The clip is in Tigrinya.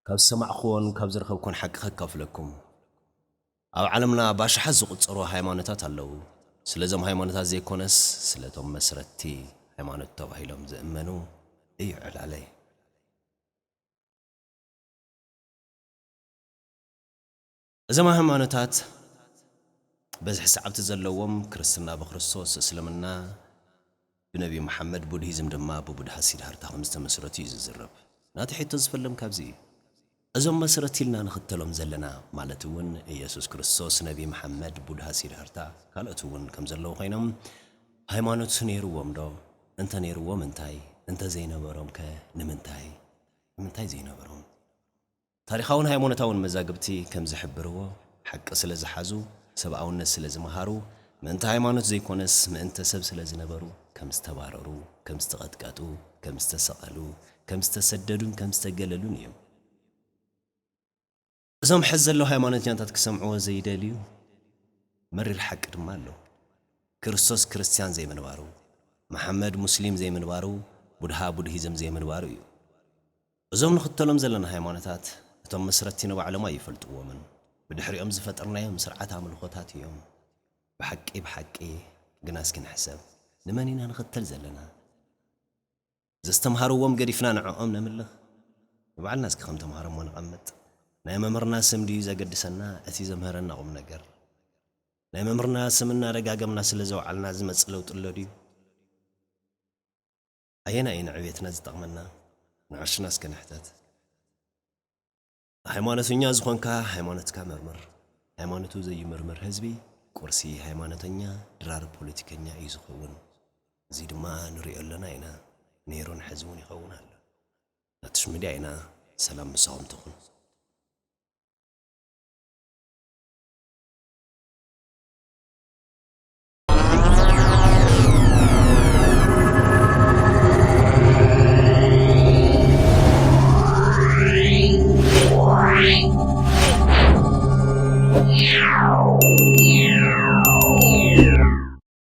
ካብ ዝሰማዕክዎን ካብ ዝረኸብኩን ሓቂ ከካፍለኩም። ኣብ ዓለምና ባሽሓት ዝቑጸሩ ሃይማኖታት ኣለዉ። ስለዞም ሃይማኖታት ዘይኮነስ ስለቶም መስረትቲ ሃይማኖት ተባሂሎም ዝእመኑ እዩ ዕላለይ። እዞም ሃይማኖታት በዝሒ ሰዓብቲ ዘለዎም፣ ክርስትና ብክርስቶስ፣ እስልምና ብነቢ መሓመድ፣ ቡድሂዝም ድማ ብቡድሃ ሲድሃርታ ከም ዝተመስረቱ እዩ ዝዝረብ። ናቲ ሕቶ ዝፈልም ካብዚ እዩ። እዞም መስረት ኢልና ንኽተሎም ዘለና፣ ማለት እውን ኢየሱስ ክርስቶስ፣ ነቢ መሓመድ፣ ቡድሃ ሲድሃርታ፣ ካልኦት እውን ከም ዘለዉ ኮይኖም፣ ሃይማኖት ነይርዎም ዶ? እንተ ነይርዎም እንታይ? እንተ ዘይነበሮም ከ ንምንታይ? ንምንታይ ዘይነበሮም? ታሪኻውን ሃይማኖታውን መዛግብቲ ከም ዝሕብርዎ፣ ሓቂ ስለ ዝሓዙ፣ ሰብኣውነት ስለ ዝመሃሩ፣ ምእንቲ ሃይማኖት ዘይኮነስ ምእንተ ሰብ ስለ ዝነበሩ፣ ከም ዝተባረሩ፣ ከም ዝተቐጥቀጡ፣ ከም ዝተሰቐሉ፣ ከም ዝተሰደዱን ከም ዝተገለሉን እዮም። እዞም ሕዚ ዘለዉ ሃይማኖተኛታት ክሰምዕዎ ዘይደልዩ መሪር ሓቂ ድማ ኣሎ። ክርስቶስ ክርስትያን ዘይምንባሩ፣ መሓመድ ሙስሊም ዘይምንባሩ፣ ቡድሃ ቡድሂዝም ዘይምንባሩ እዩ። እዞም ንኽተሎም ዘለና ሃይማኖታት እቶም መስረትቲ ንባዕሎም ኣይፈልጥዎምን። ብድሕሪኦም ዝፈጠርናዮም ስርዓት ኣምልኾታት እዮም። ብሓቂ ብሓቂ ግና እስኪ ንሕሰብ፣ ንመን ኢና ንኽተል ዘለና? ዘስተምሃርዎም ገዲፍና ንዕኦም ነምልኽ? ንባዕልና እስኪ ከም ተምሃሮ እሞ ንቐምጥ። ናይ መምህርና ስም ድዩ ዘገድሰና፣ እቲ ዘምህረና ቁም ነገር? ናይ መምህርና ስም እናደጋገምና ስለ ዘውዓልና ዝመጽእ ለውጢ ኣሎ ድዩ? ኣየናይ እዩ ንዕቤትና ዝጠቕመና? ንዓሽና እስከ ንሕተት። ሃይማኖተኛ ዝኾንካ ሃይማኖትካ መርምር። ሃይማኖቱ ዘይምርምር ህዝቢ ቁርሲ ሃይማኖተኛ ድራር ፖለቲከኛ እዩ ዝኸውን። እዚ ድማ ንሪኦ ኣለና ኢና። ነይሩን ሕዚ እውን ይኸውን ኣሎ። ናትሽ ሚድያ ኢና። ሰላም ምሳኹም ትኹን።